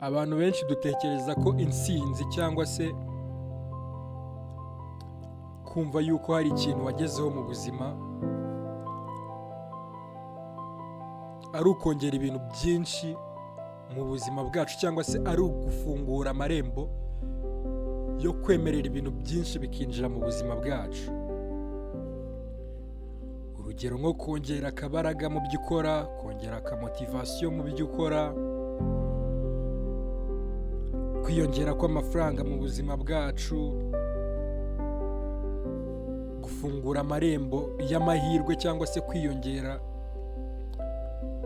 Abantu benshi dutekereza ko intsinzi cyangwa se kumva yuko hari ikintu wagezeho mu buzima ari ukongera ibintu byinshi mu buzima bwacu, cyangwa se ari ugufungura amarembo yo kwemerera ibintu byinshi bikinjira mu buzima bwacu. Urugero nko kongera akabaraga mu byo ukora, kongera akamotivation mu byo ukora, kwiyongera kw'amafaranga mu buzima bwacu, gufungura amarembo y'amahirwe cyangwa se kwiyongera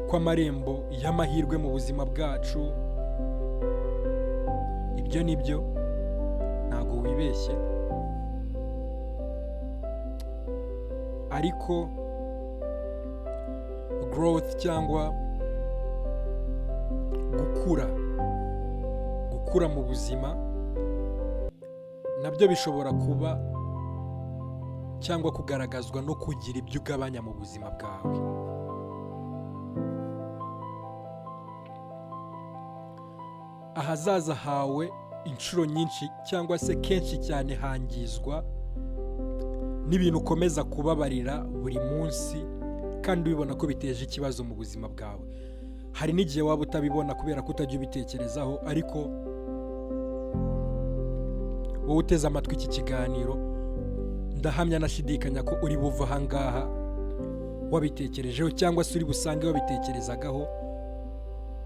kw'amarembo y'amahirwe mu buzima bwacu. Ibyo ni byo, ntabwo wibeshye, ariko growth cyangwa gukura mu buzima nabyo bishobora kuba cyangwa kugaragazwa no kugira ibyo ugabanya mu buzima bwawe. Ahazaza hawe inshuro nyinshi cyangwa se kenshi cyane hangizwa n'ibintu ukomeza kubabarira buri munsi kandi ubibona ko biteje ikibazo mu buzima bwawe. Hari n'igihe waba utabibona kubera ko utajya ubitekerezaho, ariko wowe uteze amatwi iki kiganiro, ndahamya nashidikanya ko uri buve aha ngaha wabitekerejeho cyangwa se uri busange wabitekerezagaho,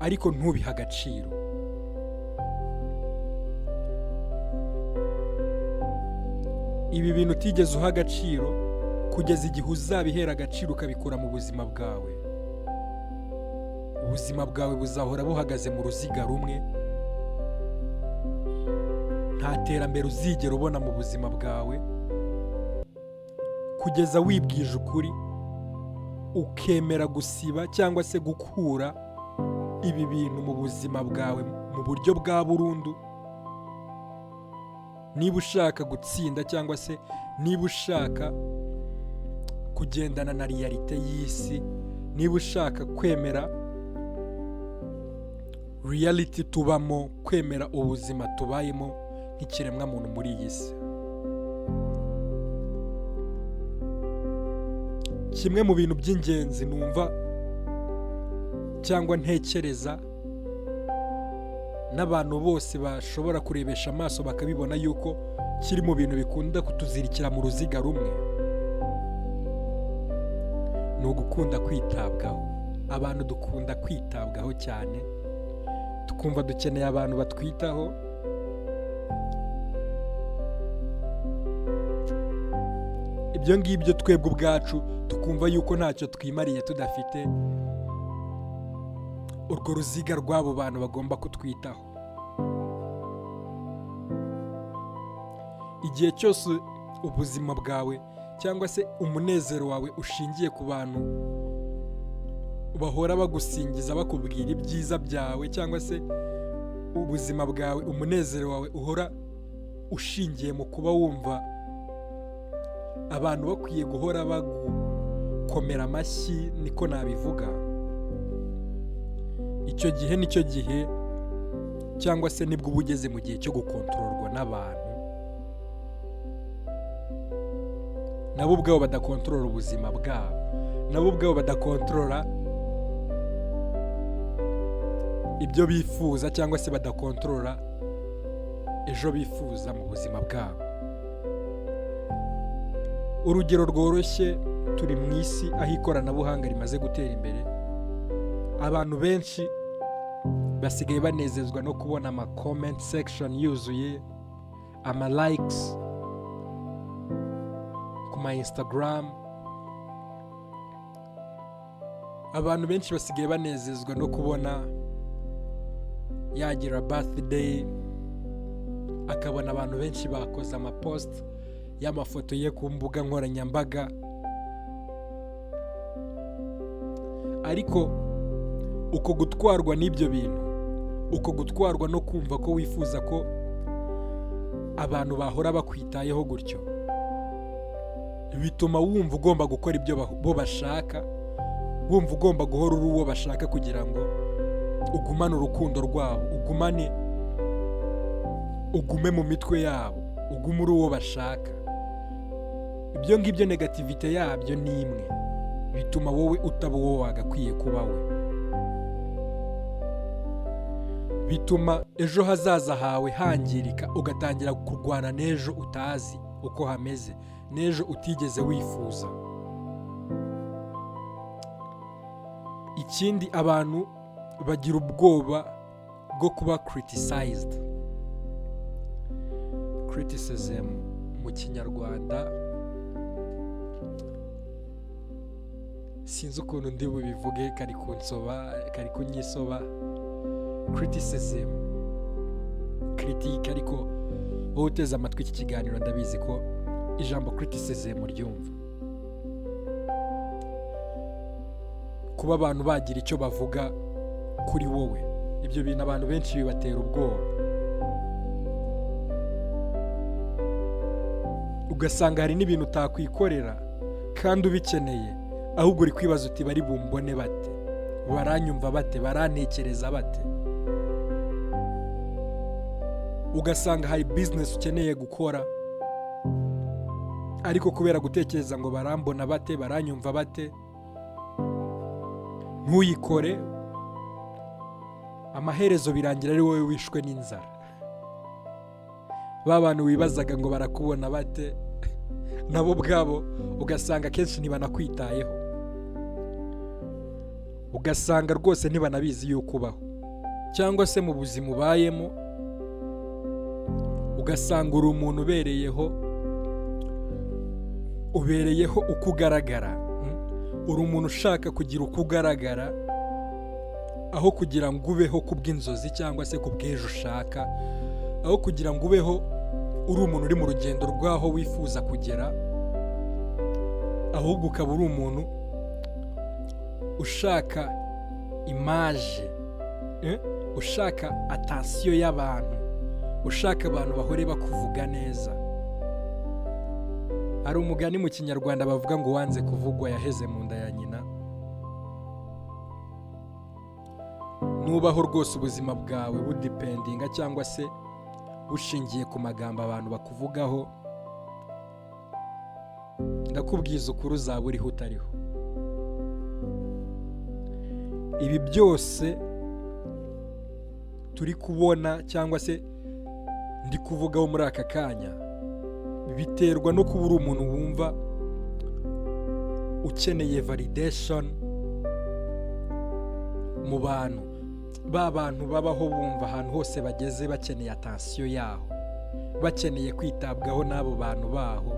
ariko ntubihe agaciro. Ibi bintu utigeze uha agaciro kugeza igihe uzabihera agaciro ukabikura mu buzima bwawe. Ubuzima bwawe buzahora buhagaze mu ruziga rumwe, nta terambere uzigera ubona mu buzima bwawe kugeza wibwije ukuri, ukemera gusiba cyangwa se gukura ibi bintu mu buzima bwawe mu buryo bwa burundu. Niba ushaka gutsinda cyangwa se niba ushaka kugendana na réalité y'isi, niba ushaka kwemera reality tubamo, kwemera ubuzima tubayemo nk'ikiremwamuntu muri iyi si. Kimwe mu bintu by'ingenzi numva cyangwa ntekereza n'abantu bose bashobora kurebesha amaso bakabibona yuko kiri mu bintu bikunda kutuzirikira mu ruziga rumwe, ni ugukunda kwitabwaho. Abantu dukunda kwitabwaho cyane, tukumva dukeneye abantu batwitaho. Ibyo ngibyo twebwe ubwacu tukumva yuko ntacyo twimariye tudafite urwo ruziga rw'abo bantu bagomba kutwitaho. Igihe cyose ubuzima bwawe cyangwa se umunezero wawe ushingiye ku bantu bahora bagusingiza bakubwira ibyiza byawe, cyangwa se ubuzima bwawe umunezero wawe uhora ushingiye mu kuba wumva abantu bakwiye guhora bagukomera amashyi, niko nabivuga, icyo gihe nicyo gihe cyangwa se nibwo uba ugeze mu gihe cyo gukontororwa n'abantu nabo ubwabo badakontorora ubuzima bwabo, nabo ubwabo badakontorora ibyo bifuza cyangwa se badakontorora ejo bifuza mu buzima bwabo. Urugero rworoshye, turi mu isi aho ikoranabuhanga rimaze gutera imbere, abantu benshi basigaye banezezwa no kubona ama comment section yuzuye, ama likes ku ma Instagram. Abantu benshi basigaye banezezwa no kubona yagira birthday, akabona abantu benshi bakoze ama post y'amafoto ye ku mbuga nkoranyambaga. Ariko uko gutwarwa n'ibyo bintu, uko gutwarwa no kumva ko wifuza ko abantu bahora bakwitayeho gutyo, bituma wumva ugomba gukora ibyo bo bashaka, wumva ugomba guhora uri uwo bashaka kugira ngo Ugumane urukundo rwabo, ugumane, ugume mu mitwe yabo, ugume uri uwo bashaka. Ibyo ngibyo négativité yabyo ni imwe: bituma wowe utaba uwo wagakwiye kuba we, bituma ejo hazaza hawe hangirika, ugatangira kurwana n'ejo utazi uko hameze, n'ejo utigeze wifuza. Ikindi, abantu bagira ubwoba bwo kuba criticized. Criticism mu Kinyarwanda sinzi ukuntu ndi bubivuge, kari kunsoba, kari kunyisoba. Criticism, critique. Ariko wowe uteze amatwi iki kiganiro, ndabizi ko ijambo criticism uryumva. Kuba abantu bagira icyo bavuga kuri wowe, ibyo bintu abantu benshi bibatera ubwoba. Ugasanga hari n'ibintu utakwikorera kandi ubikeneye, ahubwo uri kwibaza uti: "Bari bumbone bate? Baranyumva bate? Barantekereza bate?" Ugasanga hari business ukeneye gukora, ariko kubera gutekereza ngo barambona bate, baranyumva bate, ntuyikore. Amaherezo birangira ari wowe wishwe n'inzara. Ba bantu wibazaga ngo barakubona bate, nabo ubwabo ugasanga akenshi ntibanakwitayeho, ugasanga rwose ntibanabizi yuko ubaho. Cyangwa se mu buzima ubayemo, ugasanga uri umuntu ubereyeho uko ugaragara. Uri umuntu ushaka kugira uko ugaragara aho kugira ngo ubeho ku bw'inzozi cyangwa se ku bw'ejo ushaka, aho kugira ngo ubeho uri umuntu uri mu rugendo rw'aho wifuza kugera, ahubwo ukaba uri umuntu ushaka image, ushaka attention y'abantu, ushaka abantu bahore bakuvuga neza. Hari umugani mu Kinyarwanda bavuga ngo wanze kuvugwa yaheze mu nda ya nyina. Nubaho rwose ubuzima bwawe budependinga cyangwa se bushingiye ku magambo abantu bakuvugaho, ndakubwiza ukuri, uzaba uriho utariho. Ibi byose turi kubona cyangwa se ndi kuvugaho muri aka kanya biterwa no kuba uri umuntu wumva ukeneye validation mu bantu. Ba bantu babaho bumva ahantu hose bageze bakeneye attention yaho, bakeneye kwitabwaho n'abo bantu baho.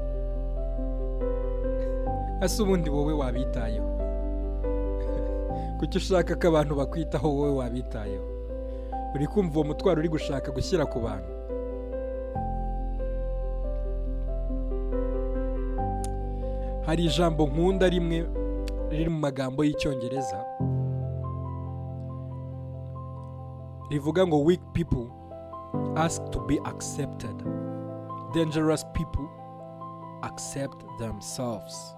Ese ubundi wowe wabitayeho? Kuki ushaka ko abantu bakwitaho wowe wabitayeho? Uri kumva uwo mutwaro uri gushaka gushyira ku bantu? Hari ijambo nkunda rimwe riri mu magambo y'Icyongereza rivuga ngo: "Weak people ask to be accepted, dangerous people accept themselves."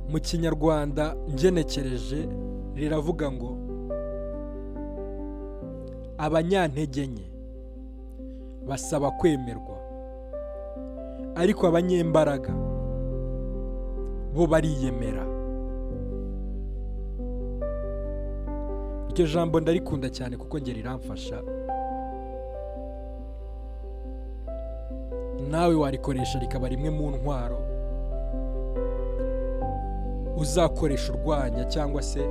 Mu Kinyarwanda ngenekereje riravuga ngo abanyantege nke basaba kwemerwa, ariko abanyembaraga bo bariyemera. Iryo jambo ndarikunda cyane kuko njye riramfasha. Nawe warikoresha rikaba rimwe mu ntwaro uzakoresha urwanya cyangwa se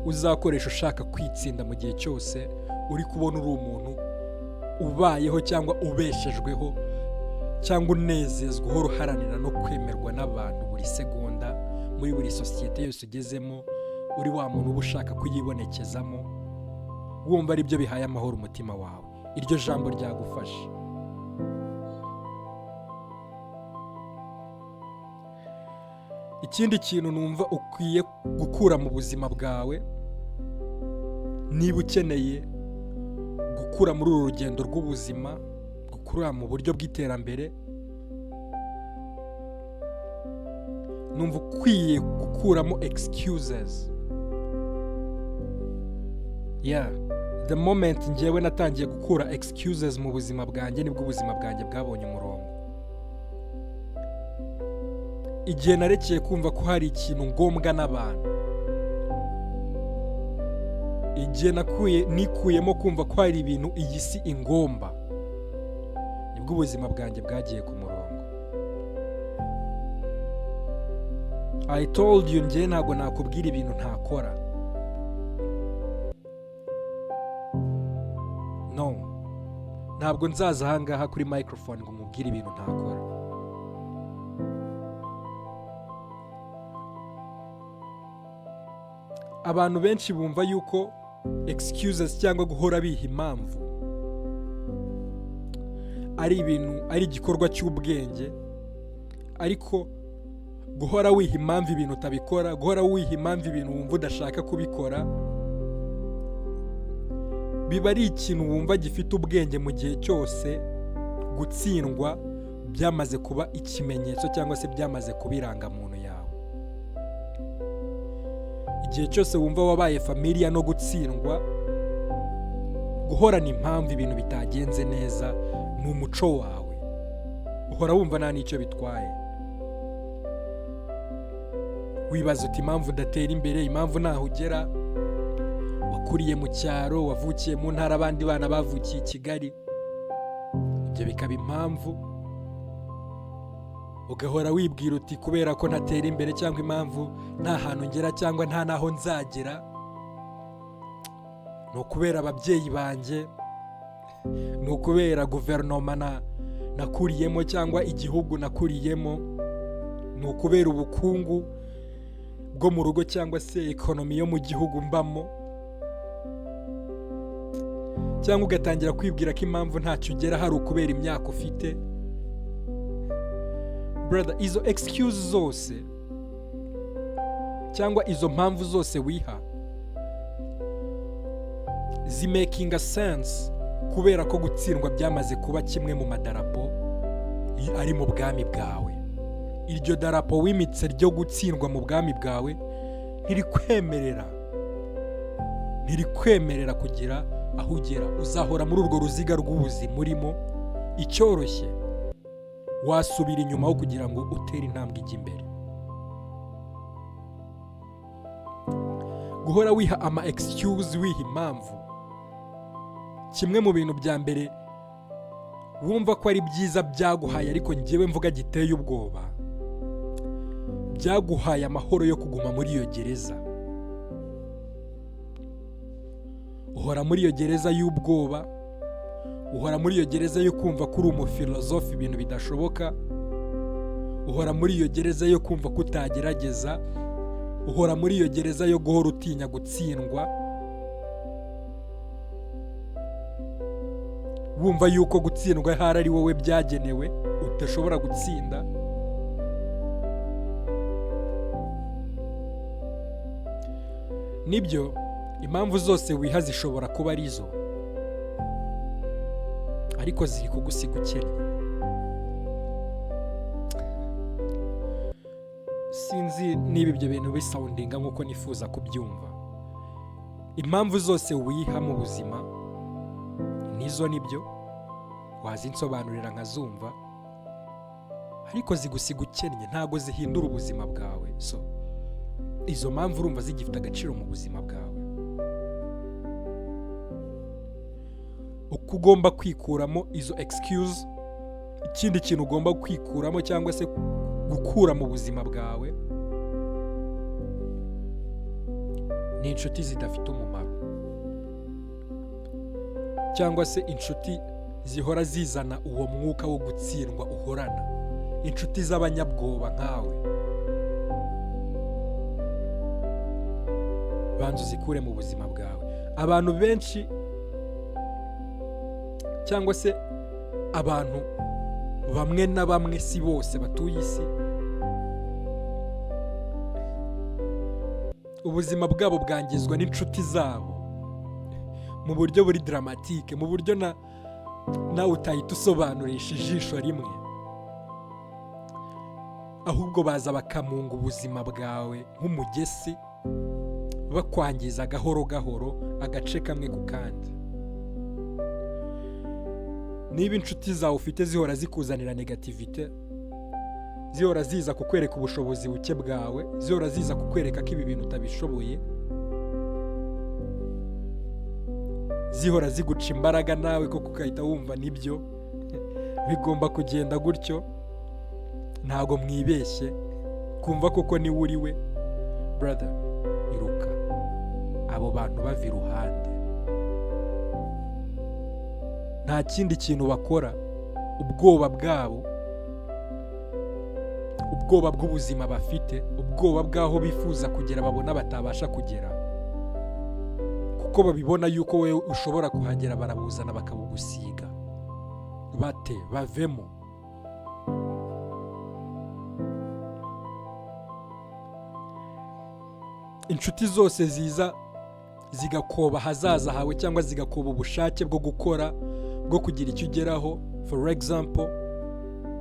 uzakoresha ushaka kwitsinda mu gihe cyose uri kubona uri umuntu ubayeho cyangwa ubeshejweho cyangwa unezezwa uhora uharanira no kwemerwa n'abantu buri segonda, muri buri sosiyete yose ugezemo, uri wa muntu uba ushaka kuyibonekezamo, wumva ari byo bihaye amahoro umutima wawe. Iryo jambo ryagufasha. Ikindi kintu numva ukwiye gukura mu buzima bwawe niba ukeneye gukura muri uru rugendo rw'ubuzima, gukura mu buryo bw'iterambere, Numva ukwiye gukuramo excuses. Yeah, the moment ngewe natangiye gukura excuses mu buzima bwanjye, nibwo ubuzima bwanjye bwabonye umurongo. Igihe narekeye kumva ko hari ikintu ngombwa n'abantu, igihe nakuye nikuyemo kumva ko hari ibintu iyi si ingomba, nibwo ubuzima bwanjye bwagiye ku murongo. I told you, njye ntabwo nakubwira ibintu ntakora. No, ntabwo nzaza ahangaha kuri microphone ngo nkubwire ibintu ntakora. Abantu benshi bumva yuko excuses cyangwa guhora biha impamvu ari ibintu, ari igikorwa cy'ubwenge, ariko guhora wiha impamvu ibintu utabikora, guhora wiha impamvu ibintu wumva udashaka kubikora, biba ari ikintu wumva gifite ubwenge mu gihe cyose gutsindwa byamaze kuba ikimenyetso cyangwa se byamaze kuba irangamuntu yawe. Igihe cyose wumva wabaye familiar no gutsindwa, guhorana impamvu ibintu bitagenze neza ni umuco wawe, uhora wumva nta n'icyo bitwaye. Wibaza uti: "Impamvu udatera imbere, impamvu ntaho ugera, wakuriye mu cyaro, wavukiye mu ntara, abandi bana bavukiye i Kigali." Ibyo bikaba impamvu, ugahora wibwira uti: "Kubera ko ntatera imbere, cyangwa impamvu nta hantu ngera cyangwa nta n'aho nzagera, ni ukubera ababyeyi banjye, ni ukubera guverinoma nakuriyemo cyangwa igihugu nakuriyemo, ni ukubera ubukungu bwo mu rugo cyangwa se economy yo mu gihugu mbamo." Cyangwa ugatangira kwibwira ko impamvu ntacyo ugera hari ukubera imyaka ufite. Brother, izo excuse zose cyangwa izo mpamvu zose wiha zimakinga sense kubera ko gutsindwa byamaze kuba kimwe mu madarapo ari mu bwami bwawe. Iryo darapo wimitse ryo gutsindwa mu bwami bwawe ntirikwemerera kugira aho ugera. Uzahora muri urwo ruziga rw'ubuzima urimo. Icyoroshye wasubira inyuma aho kugira ngo utere intambwe ijya imbere. Guhora wiha ama excuse, wiha impamvu, kimwe mu bintu bya mbere wumva ko ari byiza byaguhaye, ariko ngewe mvuga giteye ubwoba, byaguhaye amahoro yo kuguma muri iyo gereza. Uhora muri iyo gereza y'ubwoba, uhora muri iyo gereza yo kumva ko uri umufilozofe, ibintu bidashoboka, uhora muri iyo gereza yo kumva ko utagerageza, uhora muri iyo gereza yo guhora utinya gutsindwa, wumva yuko gutsindwa ahari ari wowe byagenewe, udashobora gutsinda. Nibyo, impamvu zose wiha zishobora kuba ari zo, ariko ziri kugusiga ukennye. Sinzi niba ibyo bintu bisoundinga nk'uko nifuza kubyumva. Impamvu zose wiha mu buzima nizo, nibyo wazinsobanurira nkazumva, ariko zigusiga ukennye, ntabwo zihindura ubuzima bwawe. So izo mpamvu urumva zigifite agaciro mu buzima bwawe? Uko ugomba kwikuramo izo excuse, ikindi kintu ugomba kwikuramo cyangwa se gukura mu buzima bwawe ni inshuti zidafite umumaro, cyangwa se inshuti zihora zizana uwo mwuka wo gutsindwa uhorana, inshuti z'abanyabwoba nkawe. Banza uzikure mu buzima bwawe. Abantu benshi cyangwa se abantu bamwe na bamwe, si bose batuye isi, ubuzima bwabo bwangizwa n'inshuti zabo mu buryo buri dramatique, mu buryo nawe utahita usobanurisha ijisho rimwe. Ahubwo baza bakamunga ubuzima bwawe nk'umugesi, bakwangiza gahoro gahoro, agace kamwe ku kandi. Niba inshuti zawe ufite zihora zikuzanira négativité, zihora ziza kukwereka ubushobozi buke bwawe, zihora ziza kukwereka ko ibi bintu utabishoboye, zihora ziguca imbaraga, nawe koko ugahita wumva nibyo, bigomba kugenda gutyo, ntabwo mwibeshye, kumva koko niwe uri we, brother, iruka abo bantu, bava iruhande. Nta kindi kintu bakora, ubwoba bwabo, ubwoba bw'ubuzima bafite, ubwoba bw'aho bifuza kugera babona batabasha kugera, kuko babibona yuko wowe ushobora kuhagera, barabuzana bakabugusiga. Bate, bavemo. Inshuti zose ziza zigakoba ahazaza hawe cyangwa zigakoba ubushake bwo gukora, bwo kugira icyo ugeraho. For example,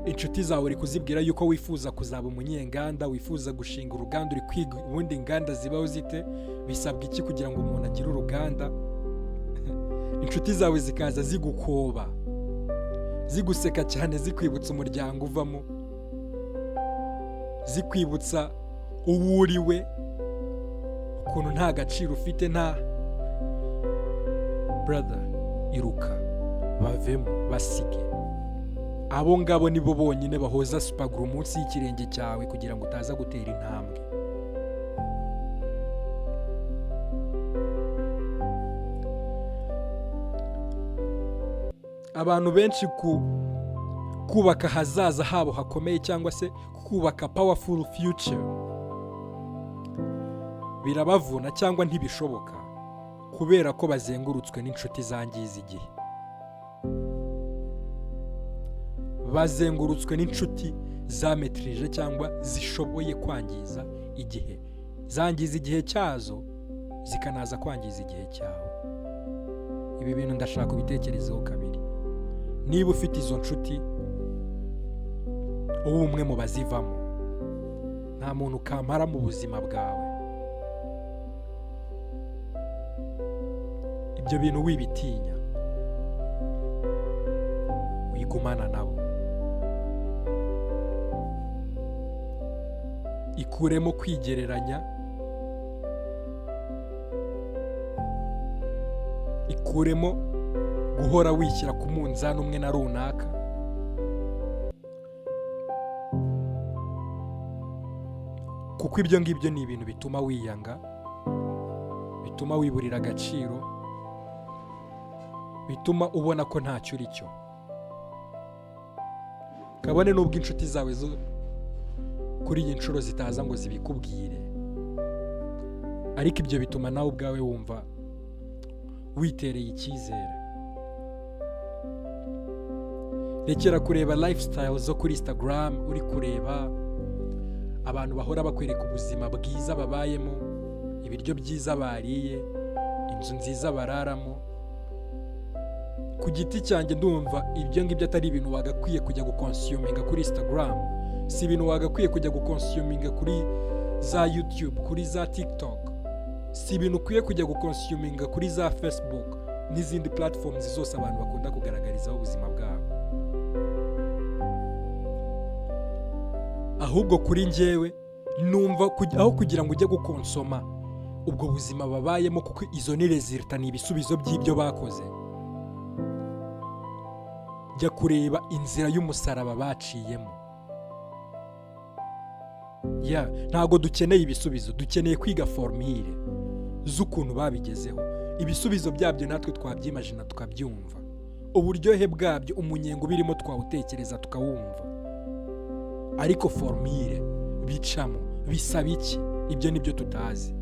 inshuti zawe uri kuzibwira yuko wifuza kuzaba umunyenganda, wifuza gushinga uruganda, uri kwiga ubundi inganda zibaho zite, bisabwa iki kugira ngo umuntu agire uruganda. Inshuti zawe zikaza zigukoba, ziguseka cyane, zikwibutsa umuryango uvamo, zikwibutsa uwo uri we, ukuntu nta gaciro ufite, nta. Brother, iruka, bavemo, basige. Abo ngabo nibo bonyine bahoza super glue munsi y'ikirenge cyawe kugira ngo utaza gutera intambwe. Abantu benshi ku kubaka ahazaza habo hakomeye cyangwa se kubaka powerful future birabavuna cyangwa ntibishoboka, kubera ko bazengurutswe n'inshuti zangiza igihe, bazengurutswe n'inshuti zametirije cyangwa zishoboye kwangiza igihe, zangiza igihe cyazo, zikanaza kwangiza igihe cyawe. Ibi bintu ndashaka ubitekerezeho kabiri. Niba ufite izo nshuti, ube umwe mu bazivamo. Nta muntu kampara mu buzima bwawe. Ibyo bintu wibitinya, wigumana nabo. Ikuremo kwigereranya, ikuremo guhora wishyira ku munzani umwe na runaka. Kuko ibyo ngibyo ni ibintu bituma wiyanga, bituma wiburira agaciro, bituma ubona ko ntacyo uri cyo, kabone n'ubwo inshuti zawe zo kuri iyi nshuro zitaza ngo zibikubwire, ariko ibyo bituma nawe ubwawe wumva witereye icyizere. Rekera kureba lifestyle zo kuri Instagram, uri kureba abantu bahora bakwereka ubuzima bwiza babayemo, ibiryo byiza bariye, inzu nziza bararamo. Ku giti cyanjye ndumva ibyo ngibyo atari ibintu wagakwiye kujya guconsuminga kuri Instagram, si ibintu wagakwiye kujya guconsuminga kuri za YouTube, kuri za TikTok, si ibintu ukwiye kujya guconsuminga kuri za Facebook n'izindi platforms zose abantu bakunda kugaragarizaho ubuzima bwabo. Ahubwo kuri njyewe numva aho kugira ngo ujye gukonsoma ubwo buzima babayemo, kuko izo ni résultat, ni ibisubizo by'ibyo bakoze, jya kureba inzira y'umusaraba baciyemo. Ya, ntabwo dukeneye ibisubizo, dukeneye kwiga formule z'ukuntu babigezeho. Ibisubizo byabyo natwe twabyimagina, tukabyumva, uburyohe bwabyo, umunyenga ubirimo twawutekereza tukawumva, ariko formule bicamo, bisaba iki, ibyo nibyo tutazi.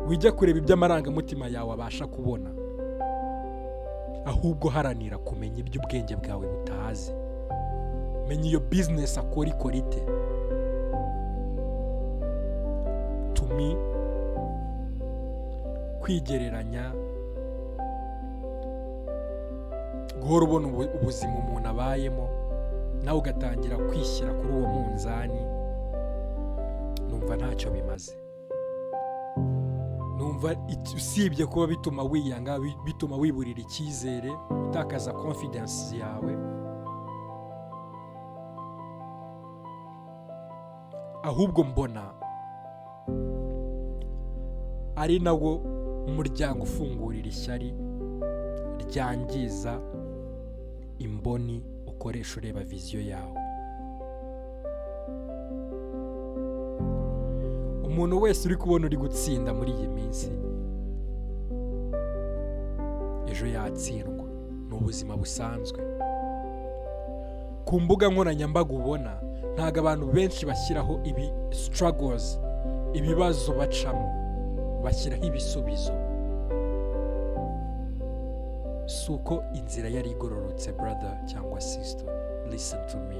Wijya kureba ibyo amarangamutima yawe abasha kubona, ahubwo haranira kumenya ibyo ubwenge bwawe butazi. Menya iyo business akora, ikora ite. To me, kwigereranya, guhora ubona ubuzima umuntu abayemo, Nawe ugatangira kwishyira kuri uwo munzani. Numva ntacyo bimaze. Numva usibye kuba bituma wiyanga, bituma wiburira icyizere, utakaza confidence yawe, ahubwo mbona ari nawo umuryango ufungurira ishyari ryangiza imboni ukoresha ureba vision yawe. Umuntu wese uri kubona uri gutsinda muri iyi minsi, ejo yatsindwa. Ni ubuzima busanzwe. Ku mbuga nkoranyambaga ubona, ntabwo abantu benshi bashyiraho ibi struggles, ibibazo bacamo, bashyiraho ibisubizo. Si uko inzira yari igororotse. Brother cyangwa sister, listen to me,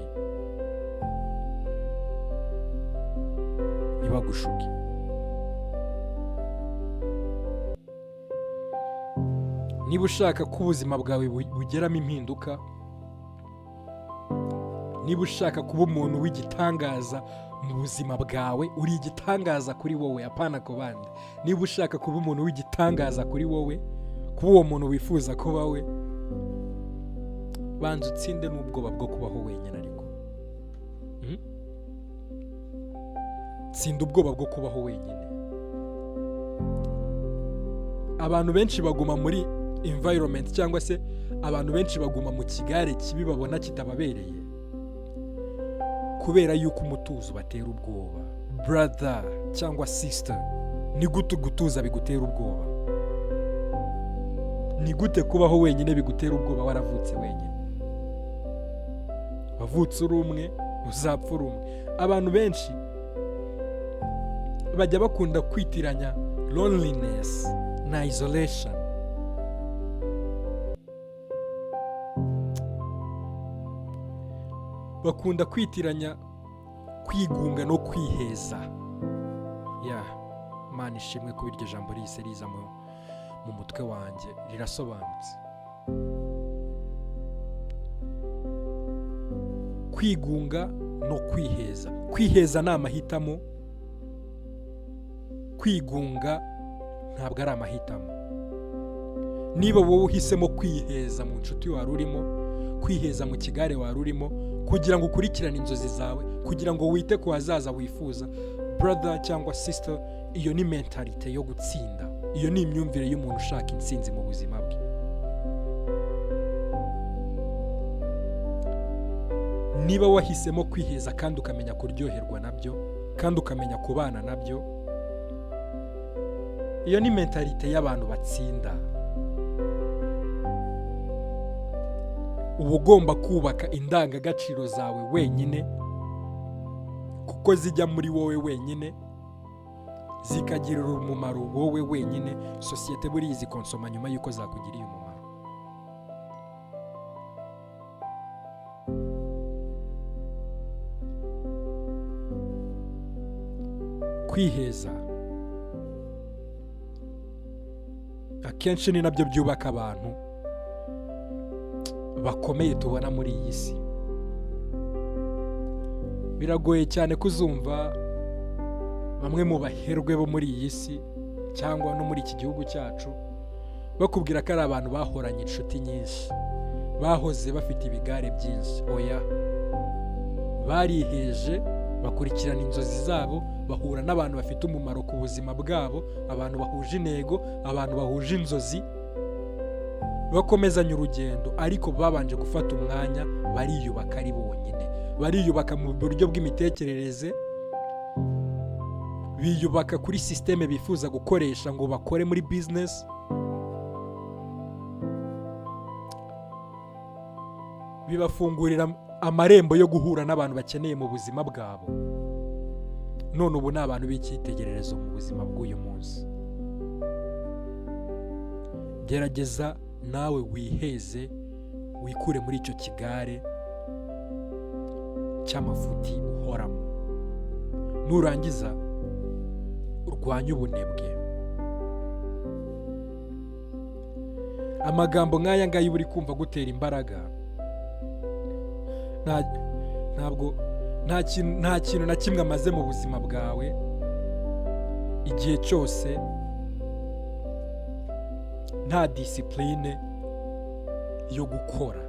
ntibagushuke. Niba ushaka ko ubuzima bwawe bugeramo impinduka, niba ushaka kuba umuntu w'igitangaza mu buzima bwawe, uri igitangaza kuri wowe, apana ku bandi. Niba ushaka kuba umuntu w'igitangaza kuri wowe, kuba uwo muntu wifuza kuba we, banza utsinde n'ubwoba bwo kubaho wenyine. Ariko Tsinda ubwoba bwo kubaho wenyine. Abantu benshi baguma muri environment, cyangwa se abantu benshi baguma mu kigare kibi babona kitababereye, kubera yuko umutuzo batera ubwoba. Brother cyangwa sister, ni gute gutuza bigutera ubwoba? Ni gute kubaho wenyine bigutera ubwoba, waravutse wenyine? Wavutse uri umwe, uzapfa uri umwe. Abantu benshi bajya bakunda kwitiranya loneliness na isolation. Bakunda kwitiranya kwigunga no kwiheza. Ya Mana ishimwe kuba iryo jambo rihise riza mu mutwe wanjye, rirasobanutse. Kwigunga no kwiheza. Kwiheza ni amahitamo, kwigunga ntabwo ari amahitamo. Niba wowe uhisemo kwiheza mu nshuti wari urimo, kwiheza mu kigare wari urimo, kugira ngo ukurikirane inzozi zawe, kugira ngo wite ku hazaza wifuza, brother cyangwa sister, iyo ni mentalité yo gutsinda. Iyo ni imyumvire y'umuntu ushaka intsinzi mu buzima bwe. Niba wahisemo kwiheza kandi ukamenya kuryoherwa nabyo, kandi ukamenya kubana nabyo, iyo ni mentalité y'abantu batsinda. Uba ugomba kubaka indangagaciro zawe wenyine, kuko zijya muri wowe wenyine, zikagirira umumaro wowe wenyine. Sosiyete buriya zikonsoma nyuma y'uko zakugiriye umumaro. Kwiheza akenshi ni nabyo byubaka abantu bakomeye tubona muri iyi si. Biragoye cyane kuzumva bamwe mu baherwe bo muri iyi si cyangwa no muri iki gihugu cyacu bakubwira ko ari abantu bahoranye inshuti nyinshi, bahoze bafite ibigare byinshi. Oya, bariheje, bakurikirana inzozi zabo, bahura n'abantu bafite umumaro ku buzima bwabo, abantu bahuje intego, abantu bahuje inzozi, bakomezanya urugendo. Ariko babanje gufata umwanya bariyubaka ari bonyine, bariyubaka mu buryo bw'imitekerereze, biyubaka kuri système bifuza gukoresha ngo bakore muri business, bibafungurira amarembo yo guhura n'abantu bakeneye mu buzima bwabo. None ubu ni abantu b'icyitegererezo mu buzima bw'uyu munsi. Gerageza nawe wiheze, wikure muri icyo kigare cy'amafuti uhoramo. Nurangiza urwanye ubunebwe. Amagambo nk'aya ngaya uba uri kumva gutera imbaraga. Ntabwo nta kintu na kimwe amaze mu buzima bwawe igihe cyose nta discipline yo gukora,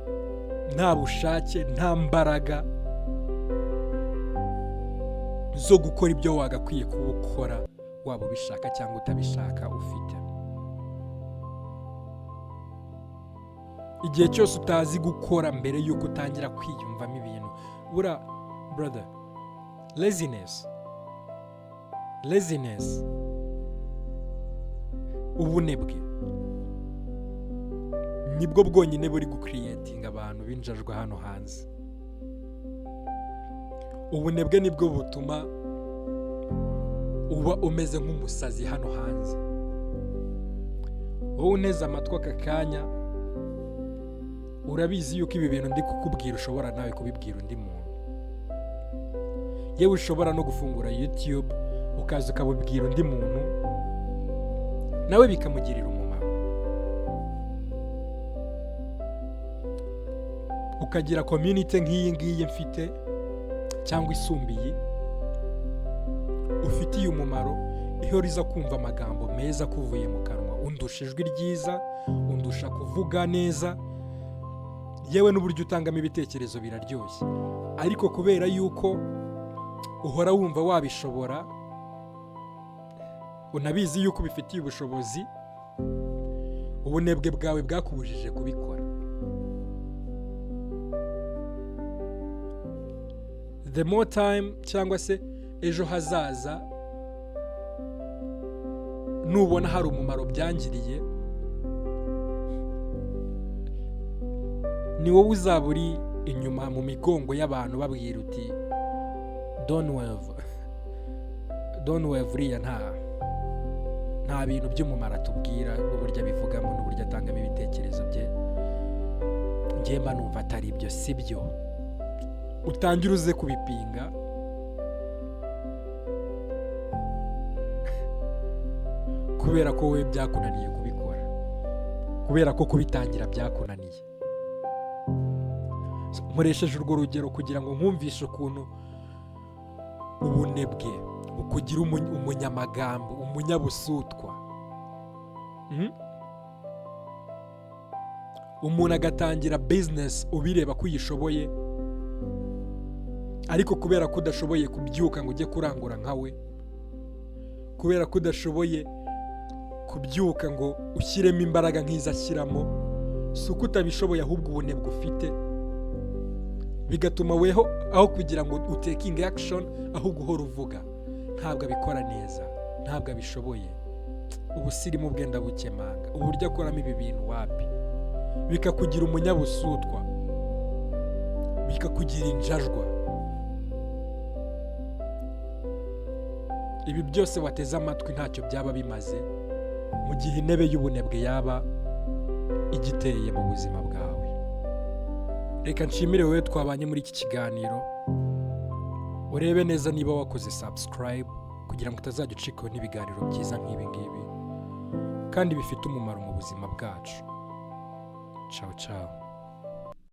nta bushake, nta mbaraga zo gukora ibyo wagakwiye kuba ukora, waba ubishaka cyangwa utabishaka, ufite. Igihe cyose utazi gukora mbere y'uko utangira kwiyumvamo ibintu, bura brother, laziness, ubunebwe nibwo bwonyine buri gucreatinga abantu b'injajwa hano hanze. Ubunebwe nibwo butuma uba umeze nk'umusazi hano hanze. Wowe unteze amatwi aka kanya, urabizi yuko ibi bintu ndi kukubwira ushobora nawe kubibwira undi muntu. Yewe, ushobora no gufungura YouTube ukaza ukabubwira undi muntu, nawe bikamugirira umumaro. Ukagira community nk'iyi ngiyi mfite cyangwa isumba iyi, ufitiye umumaro, ihora iza kumva amagambo meza akuvuye mu kanwa. Undusha ijwi ryiza, undusha kuvuga neza, yewe n'uburyo utangamo ibitekerezo biraryoshye. Ariko kubera yuko uhora wumva wabishobora, unabizi yuko ubifitiye ubushobozi, ubunebwe bwawe bwakubujije kubikora. The more time, cyangwa se ejo hazaza, nubona hari umumaro byangiriye, ni wowe uzaba uri inyuma mu migongo y'abantu babwira uti: "Don Wave uriya nta bintu by'umumaro atubwira, n'uburyo abivugamo n'uburyo atangamo ibitekerezo bye, njye mba numva atari ibyo, si byo." Utangire uze kubipinga kubera ko wowe byakunaniye kubikora, kubera ko kubitangira byakunaniye. Nkoresheje urwo rugero kugira ngo nkumvishe ukuntu ubunebwe bukugira umunyamagambo, umunyabusutwa. Umuntu agatangira business ubireba ko uyishoboye, ariko kubera ko udashoboye kubyuka ngo ujye kurangura nka we, kubera ko udashoboye kubyuka ngo ushyiremo imbaraga nk'izo ashyiramo, si uko utabishoboye, ahubwo ubunebwe ufite bigatuma weho aho kugira ngo utakinge action, ahubwo uhora uvuga: "Ntabwo abikora neza, ntabwo abishoboye, ubusirimu bwe ndabukemanga, uburyo akoramo ibi bintu wapi." Bikakugira umunyabusutwa, bikakugira injajwa. Ibi byose wateze amatwi ntacyo byaba bimaze mu gihe intebe y'ubunebwe yaba igiteye mu buzima bwawe. Reka nshimire wowe twabanye muri iki kiganiro. Urebe neza niba wakoze subscribe kugira ngo utazajya ucikaho n'ibiganiro byiza nk'ibi ngibi kandi bifite umumaro mu buzima bwacu. Ciao ciao.